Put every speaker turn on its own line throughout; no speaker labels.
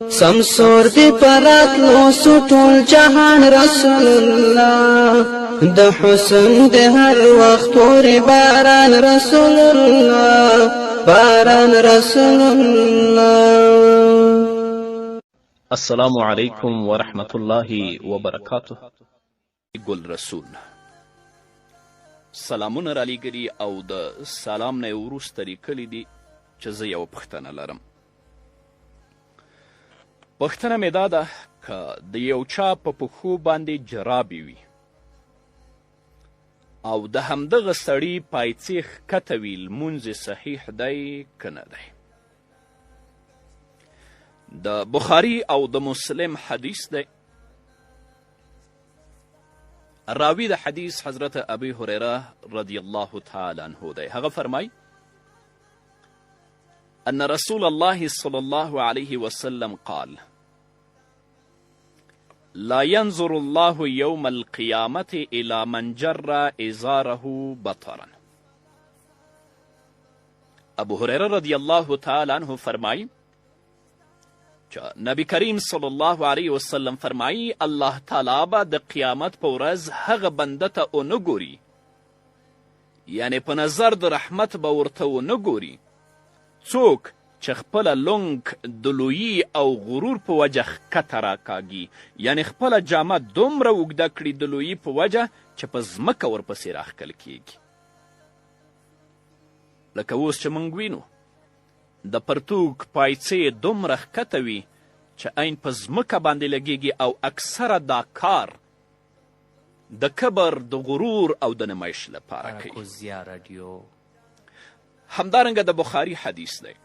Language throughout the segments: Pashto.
سمسور دی پراتلو سو ټول جهان رسول الله، د حسن د هر وخت اوري باران رسول الله، باران رسول الله.
السلام علیکم ورحمت الله وبرکاته. ګل رسول سلامونه رالیږلي او د سلام نه یې وروسته لیکلي دي چې زه یوه پوښتنه لرم. پوښتنه مې دا ده که د یو چا په پښو باندې جرابې وي او د همدغه سړي پایڅې ښکته وي، لمونځ یې صحیح دی که نه دی؟ د بخاري او د مسلم حدیث دی. راوی د حدیث حضرت ابي هریره رضی الله تعالی عنه دی. هغه فرمای أن رسول الله صلى الله عليه وسلم قال: لا ينظر الله يوم القيامة إلى من جر إزاره بطرا. ابو هريره رضی الله تعالی عنه فرمای چې نبی کریم صلی الله علیه وسلم فرمایي الله تعالی به د قیامت په ورځ هغه بنده ته ونه ګوري، یعنې په نظر د رحمت به ورته ونه ګوري، څوک چې خپله لونګ د لویي او غرور په وجه ښکته راکاږي، یعنې خپله جامه دومره اوږده کړي د لویي په وجه چې په ځمکه ورپسې راښکل کیږي. لکه اوس چې موږ وینو د پرتوګ پایڅې دومره ښکته وي چې عین په ځمکه باندې لګیږي، او اکثره دا کار د کبر، د غرور او د نمایش لپاره کوي. همدارنګه د بخاري حدیث دی.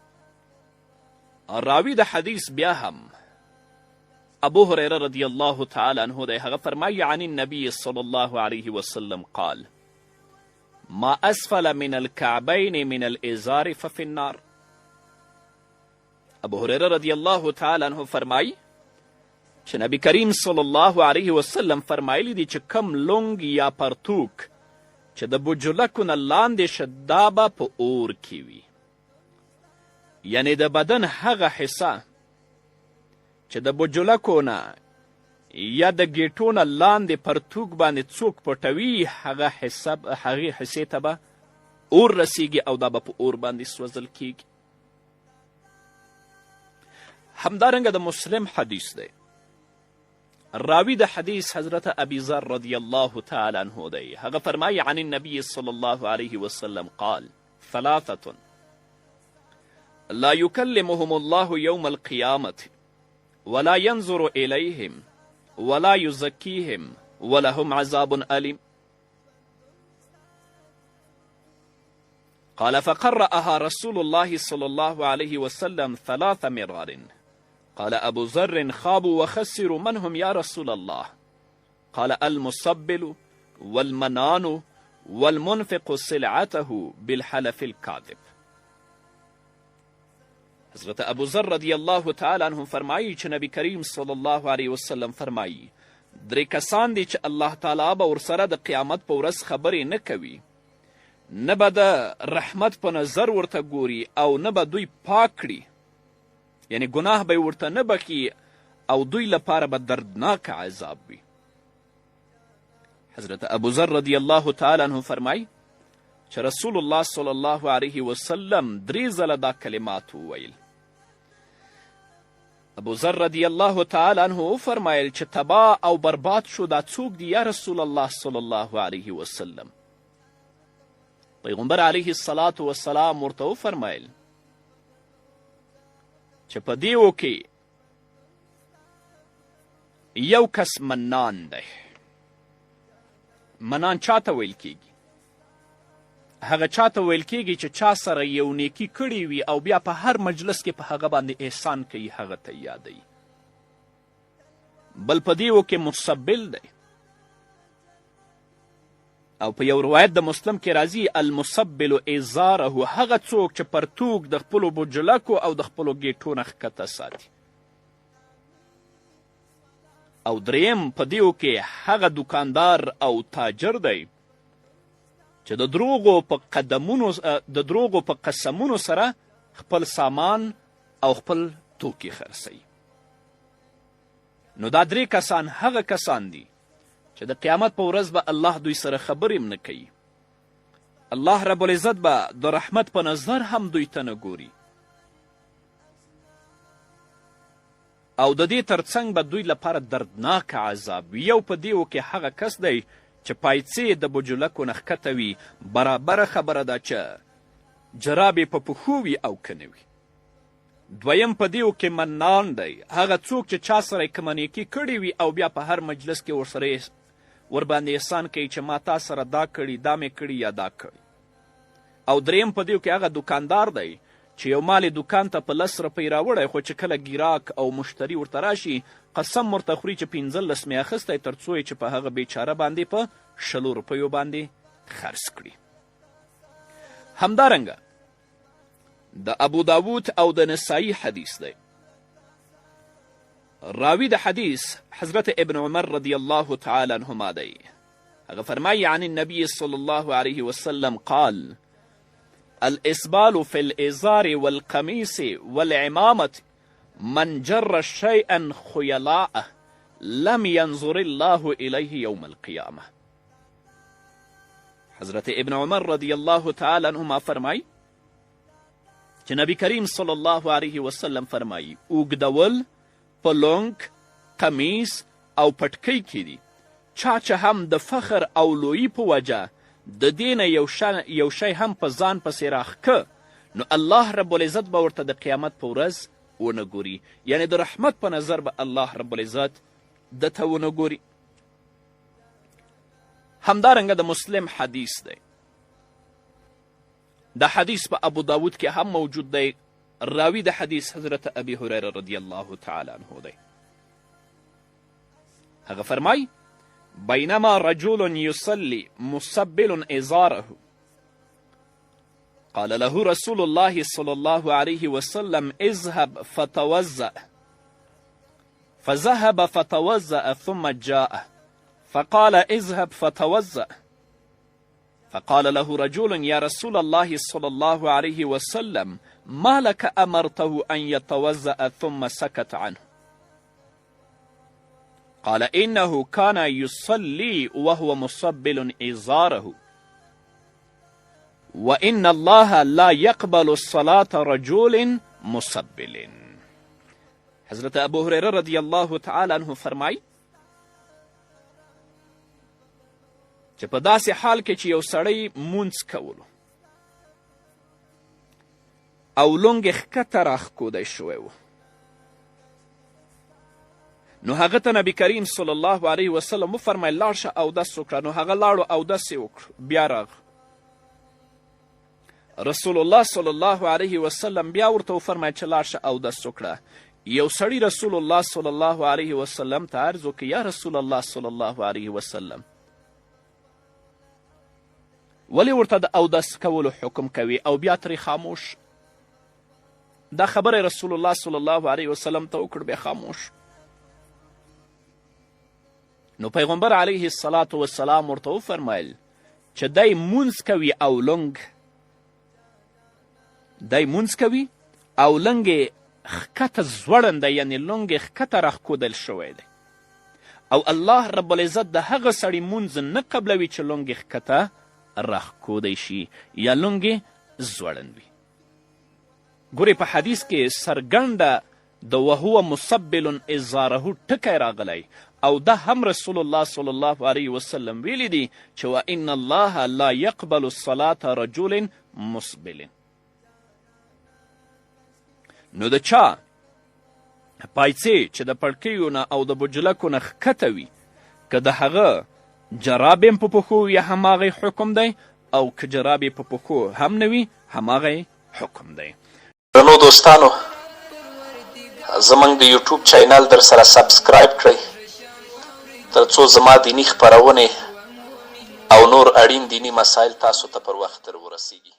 راوی د حدیث بیا هم ابو هریره رضی الله تعالی عنه دی. هغه فرمایي عن النبي صلی الله علیه وسلم قال: ما اسفل من الكعبین من الازار ففي النار. ابو هریره رضی الله تعالی عنه فرمایي چې نبی کریم صلی الله علیه وسلم فرمایلی دي چې کم لونګ یا پرتوک چې د بجلکو نه لاندې شه دا به په اور کې وي، یعنې د بدن هغه حصه چې د بجلکو نه یا د ګیټو نه لاندې پرتوک باندې څوک پټوي هغه حصه، هغې حصې ته به اور رسیږي او دا به په اور باندې سوځل کیږي. همدارنګه د مسلم حدیث دی. راوی د حدیث حضرت ابي ذر رضی الله تعالی عنه دی. هغه فرمایي عن النبي صلی الله علیه وسلم قال: ثلاثة لا يكلمهم الله يوم القيامة ولا ينظر إليهم ولا يزكيهم ولهم عذاب أليم. قال: فقرأها رسول الله صلى الله عليه وسلم ثلاث مرار. قال أبو ذر: خابوا وخسروا، من هم يا رسول الله؟ قال: المسبل والمنان والمنفق سلعته بالحلف الكاذب. حضرت ابو ذر رضی الله تعالی عنه فرمایي چې نبی کریم صلی الله علیه وسلم فرمایي درې کسان دي چې الله تعالی به ورسره د قیامت په ورځ خبرې نه کوي، نه به د رحمت په نظر ورته ګوري او نه به دوی پاک کړي، یعنې ګناه به یې ورته نه بخي او دوی لپاره به دردناک عذاب وي. حضرت ابو ذر رضی الله تعالی عنه فرمایي چې رسول الله صلی الله علیه وسلم درې ځله دا کلمات وویل. ابو ذر رضی الله تعالی عنه وفرمایل چې تباه او برباد شو دا څوک دي یا رسول الله صلی الله علیه وسلم؟ پیغمبر علیه الصلاة والسلام ورته وفرمایل چې په دیو کې یو کس منان دی. منان چاته ویل کیږي؟ هغه چاته ویل کیږي چې چا سره یو نیکي کړې وي او بیا په هر مجلس کې په هغه باندې احسان کوي، هغه ته یادوي. بل په دیو کې مسبل دی، او په یو روایت د مسلم کې راځي المسبل ازاره، هغه څوک چې پرتوګ د خپلو بجلکو او د خپلو ګیټو نه ښکته ساتي. او دریم په دیو کې هغه دکاندار او تاجر دی چې د دروغو په قدمونو، د دروغو په قسمونو سره خپل سامان او خپل توکي خرڅوي. نو دا درې کسان هغه کسان دي چې د قیامت په ورځ به الله دوی سره خبرې هم نه کوي، الله رب العزت به د رحمت په نظر هم دوی ته نه ګوري او د دې ترڅنګ به دوی لپاره دردناک عذاب وي. یو په دیو کې هغه کس دی چې پایڅې یې د بجلکو نه ښکته وي، برابره خبره ده چې جرابې په پښو وي او که نه وي. دویم په دیو کې منان دی، هغه څوک چې چا سره یې کومه نیکي کړې وي او بیا په هر مجلس کې ورسره ورباندې احسان کوي چې ما تا سره دا کړي، دا مې کړي یا دا کړي. او دریم په دیو کې هغه دوکاندار دی چې یو مال یې دوکان ته په لس روپۍ راوړی، خو چې کله ګیراک او مشتري ورته راشي قسم ورته خوري چې 15 مې اخیستی، تر څو یې چې په هغه بیچاره باندې په 20 روپیو باندې خرڅ کړي. همدارنګه د ابو داود او د نسائی حدیث دی، راوی د حدیث حضرت ابن عمر رضی الله تعالی عنهما دی، هغه فرمایي عن النبي صلی الله علیه وسلم قال الإسبال في الإزار والقميص والعمامة من جر شيئا خيلاء لم ينظر الله إليه يوم القيامة. حضرت ابن عمر رضی الله تعالی عنهما فرمایي چې نبی کریم صلی الله علیه وسلم فرمایي اوږدول په لونګ، قمیص او پټکۍ کې دي، چا چې هم د فخر او لویي په وجه د دې نه یو شی هم په ځان پسې راښکه، نو الله رب العزت به ورته د قیامت په ورځ ونه ګوري، یعنې د رحمت په نظر به الله رب العزت ده ته ونه ګوري. همدارنګه د مسلم حدیث دی، دا حدیث په ابو داود کې هم موجود دی، راوی د حدیث حضرت ابي هریره رضی الله تعالی عنه دی، هغه فرمای بینما رجل یصلی مسبل ازاره قال له رسول الله صلى الله عليه وسلم اذهب فتوزأ، فذهب فتوزأ ثم جاء فقال اذهب فتوزأ، فقال له رجل يا رسول الله صلى الله عليه وسلم ما لك أمرته أن يتوزأ ثم سكت عنه؟ قال إنه كان يصلي وهو مصبل إزاره وإن الله لا يقبل الصلاة رجل مصبل. حضرت ابو هريره رضی الله تعالی عنه فرمای چې په داسې حال کې چې یو سړی مونځ کولو او لونګ یې ښکته راښکودی شوی و، نو هغه ته نبی کریم صلی الله علیه وسلم وفرمیل لاړ شه اودس وکړه. نو هغه لاړو اودس یې وکړ، بیا راغ. رسول الله صلی الله علیه وسلم بیا ورته وفرمیل چې لاړ شه اودس وکړه. یو سړي رسول الله صلی الله علیه وسلم ته عرض وکړ یا رسول الله صلی الله علیه وسلم ولې ورته د اودس کولو حکم کوي او بیا ترې خاموش؟ دا خبره رسول الله صلی الله علیه وسلم ته وکړ، بیا خاموش. نو پیغمبر علیه الصلاة والسلام ورته وفرمیل چې دی مونځ کوي او لونګ، دی مونځ کوي او لنګ یې ښکته ځوړند دی، یعنې لونګ یې ښکته راښکودل شوی دی، او الله رب العزت د هغه سړي مونځ نه قبلوي چې لونګ یې ښکته راښکودی شي یا لونګ یې ځوړند وي. ګورئ په حدیث کې څرګنده د وهو مسبل ازاره ټکی راغلی، او دا هم رسول الله صلی الله علیه وسلم ویلي دي چې وان الله لا یقبل الصلاة رجل مسبل. نو د چا پایڅې چې د پړکیو نه او د بجلکو نه ښکته وي، که د هغه جرابې هم په پښو وي هماغه حکم دی، او که جرابې په پښو هم نه وي هماغه حکم دی.
درنو دوستانو زمونږ د یوټیوب چینل در سره سبسکرایب کړئ تر څو زما دیني خپرونې او نور اړین دیني مسایل تاسو ته پر وخت در ورسیږي.